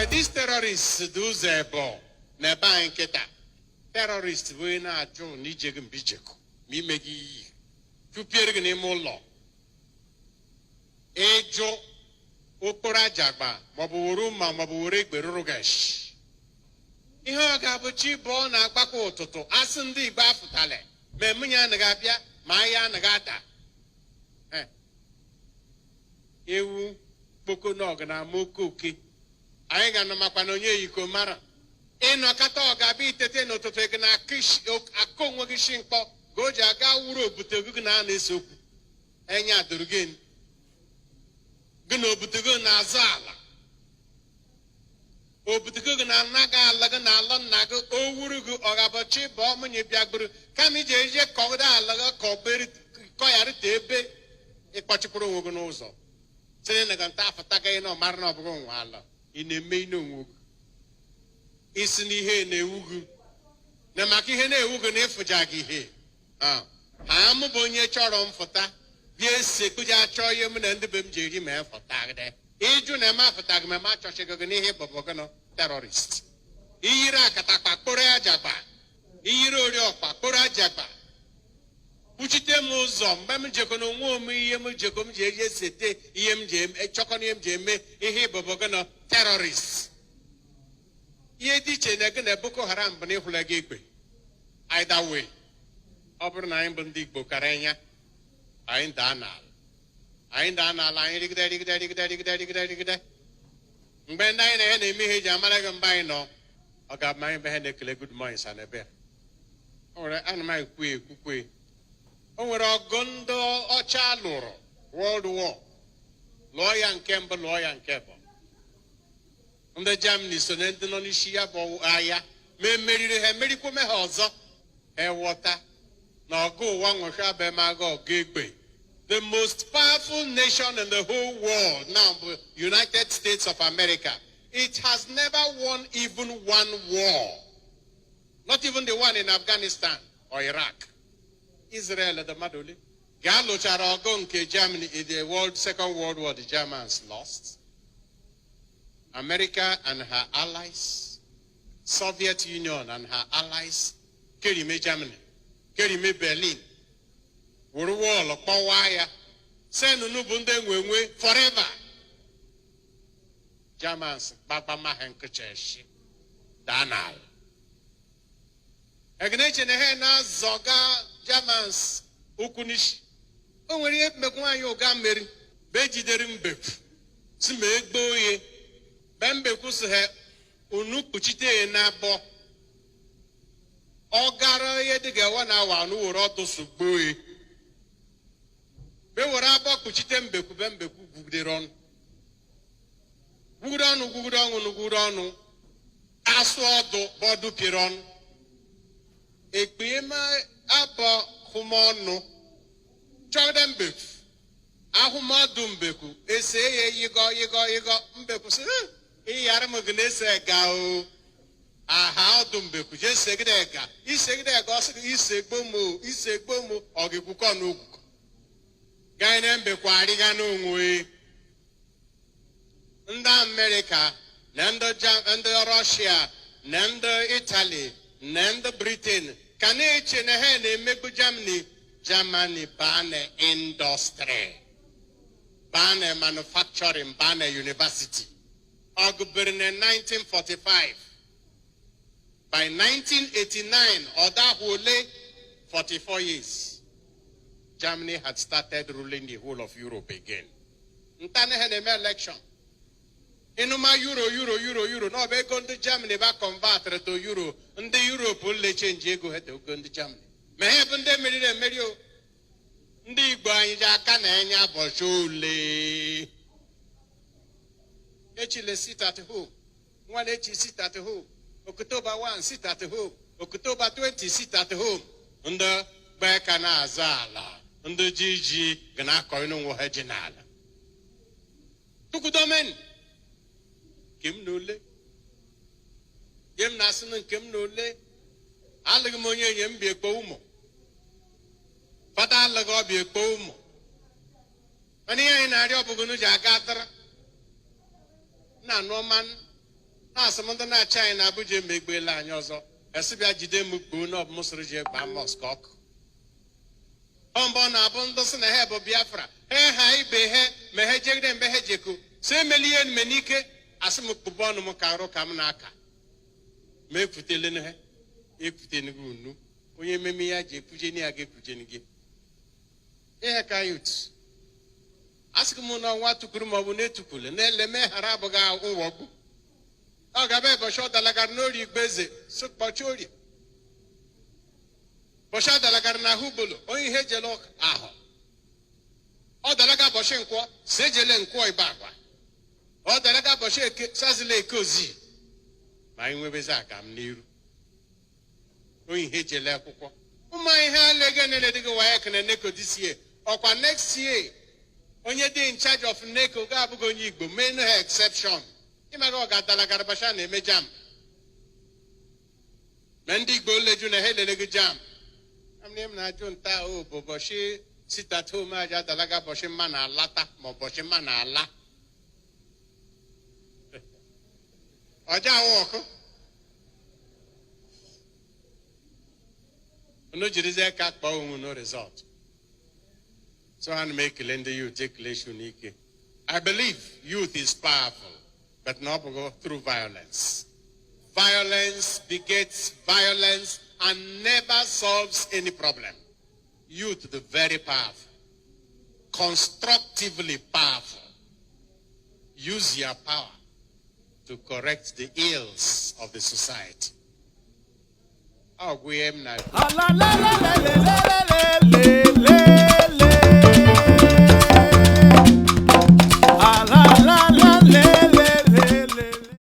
These terrorists dị ụzọ ebo na ebe anyị nkịta. Terrorist bụ onye na-ajụ na ije gị mgbe ijekọ ma ime gị iyi tụpiere gị n'ime ụlọ, ịjụ okporo ajagba, maọbụ were mma, maọbụ were egbe rụrụ gị eshi. Ihe ọ ga-abụ chi bụ ọ na-agbakọ ụtụtụ, asị ndị Igbo afụtala ma emunye anaghị abịa, ma ahịa anaghị ada. Ewu kpoko n'ọgụ na ama oke oke anyị ga-anọ, makwa na onye yiko mara ịnọkọta. Ọ ga-abịa itete n'ụtụtụ, ị na-akụ akụ onwe gị shi mkpọ ka o ji aga wuru obute gị na a na-ese okwu enya doro gị gị na obute gị na-azụ ala, obute gị na-anaghị ala gị na ala nna gị. O wuru gị, ọ ga-abọchi bụ ọmụnye bịa gburu kama iji eje kọgide ala gị kọyarịta ebe ịkpọchikwuru onwe gị n'ụzọ site na nta afụta gị na ọmara na ọbụghị nwe ala. Ị na-eme ine onwe gị isi n'ihe na-ewu gị na maka ihe na-ewu gị na ịfụja gị ihe. Ha mụ bụ onye chọrọ mfụta bịa esekpuja achọ ihe mụ na ndị be m ji eri ma efụta gị. Ịjụ na eme afụta gị, ma eme achọchighị gị n'ihe bụbụ gị nọ terrorist. Iyiri akatakpa kporo ajagba, iyiri oriọkpa kporo ajagba, kpuchite m ụzọ mgbe m jekọ na onwe m, ihe m jekọ m ji eji esete ihe m ji chọkọ na ihe m ji eme ihe bụbụ gị nọ terrorist. Ihe dị iche na gị na Boko Haram bụ na ịhụla gị egbe. Either way, ọ bụrụ na anyị bụ ndị Igbo kara anya, anyị daa n'ala, anyị daa n'ala, anyị rigide, rigide, rigide, rigide, rigide, rigide. Mgbe ndị anyị na ya na-eme ihe eji amara gị, mgbe anyị nọ, ọ ga-abụ anyị be ha na-ekele good morning sa n'ebe o nwere ana m ekwu ekwukwe. O nwere ọgụ ndị ọcha lụrụ, World War, lụọ ya nke mbụ, lụọ ya nke bụ ndị Germany so na ndị nọ n'isi ya bụ agha, ma emeriri ha, emerikwa ha ọzọ. Ha ghọta na ọgụ ụwa nwụcha bụ eme agha ọgụ egbe. The most powerful nation in the whole world now bụ United States of America. It has never won even one war, not even the one in Afghanistan or Iraq. Israel, the mmadụ ole gaa lụchara ọgụ nke Germany in the world Second World War, the Germans lost. America and her allies, Soviet Union and her allies, kerime Germany, kerime Berlin, were wall kpọwaa ya senunu bụ ndị enwe enwe forever. Germans gbagba ha nkụchashi daa n'ala. Egeneche na ha na-azọga Germans ụkwụ n'isi. O nwere ihe mmekwu nwaanyị ụga mmeri bụ ejidere mbekwu si ma egbe oye be mbekwu si ha unu kpuchite ya n'abọ. Ọ gara ihe dịka ewa na awa anu were ọdụ sugbuo ya, be were abọ kpuchite mbekwu, be mbekwu gwugidere ọnụ, gwugide ọnụ, gwugide ọnụ, gwugide ọnụ, asụ ọdụ bọdụ pịrị ọnụ ekpee ma abọ hụmọnụ chọgide mbekwu ahụmọdụ mbekwu ese ya yigọ yigọ yigọ. Mbekwu sị, "Ịyara m gị na-ese ga o aha ọdụ mbekwu jee segide ga isegide ga." Ọsị gị isegbo m o, isegbo m, ọ ga-ekwukọ n'ugwu gaa na mbekwu arịga n'onwe. Ndị Amerịka na ndị Rọshia na ndị Itali na ndị Britain ka na-eche na ha na-emegbu Germany. Germany baa na industry, baa na manufacturing, baa na university. Ọgụ bere na 1945, by 1989, ọ dahụ ole 44 years, Germany had started ruling the whole of Europe again. Ntane ha na-eme election ịnụma euro, euro, euro, euro na ọ bụ ego ndị Germany ba convert to euro. Ndị Europe le change ego ha to ego ndị Germany, ma ha bụ ndị meriri emeri o. Ndị Igbo anyị ji aka na-enye abọchị ole echile sit at home, nwa echi sit at home, October 1 sit at home, October 20 sit at home. Ndị gbe ka na-azụ ala, ndị ji ji ga na-akọ ịnụ ha ji n'ala tukwudomen nke m na ole ihe m na-asị na nke m na ole alụghị m onye enye m bi ekpo ụmụ fata alụghị ọbịa ekpo ụmụ. Mana ihe anyị na-arịọ ọbụgụ ji aga atara na anụ ọma. Na-asị m ndị na-achị anyị na Abuja emegbuela anyị ọzọ. Esi bịa jide m gbuo na ọbụ m sịrị ji gbaa mosque ọkụ. Ọ mgbe ọ na-abụ ndị sị na ha bụ Biafra, ha ha ibe ha ma ha jegide mgbe ha jeko si emeli ihe mme n'ike, asị m kpụba ọnụ m ka arụ ka m na-aka ma ekwutele ha ekwutene gị unu onye ememe ya ji ekwujeni ya ga-ekwujeni gị ihe ka youth. Asị m na ọnwa tukuru ma ọ bụ na-etukwule na-ele meghara abụghị mwọgbu. Ọ ga-abịa ụbọchị ọ dalagara n'orie igbe eze sị kpọchie orie, ụbọchị ọ dalagara na ahụ bolo onye ihe ejele ahụ, ọ dalaga ụbọchị nkwọ si ejele nkwọ ibe agwa, ọ dalaga ụbọchị eke sazila eke ozi. Ma anyị nwebezi aga m n'iru onye ihe ejele akwụkwọ ụmụ anyị ha alege na-eledịghị WAEC na NECO this year. Ọkwa next year, onye dị in charge of NECO ga-abụghị onye Igbo, mee ha exception. Ịmaga ọ ga-adalagara ụbọchị a na-eme JAMB, ma ndị Igbo leju na ha eleleghị JAMB. Amne m na-ajụ nta o bụ ụbọchị sit at home aja adalaga ụbọchị mma na-alata ma ụbọchị mma na-ala ọja awụ ọkụ. Unu jirizie aka kpọọ onwe unu result. So ana m ekele ndị youth, ekele shu n'ike. I believe youth is powerful, but not through violence. Violence begets violence and never solves any problem. Youth, the very powerful, constructively powerful. Use your power to correct the ills of the society. Ọ gwụ ihe m na Ala la la la la la la la.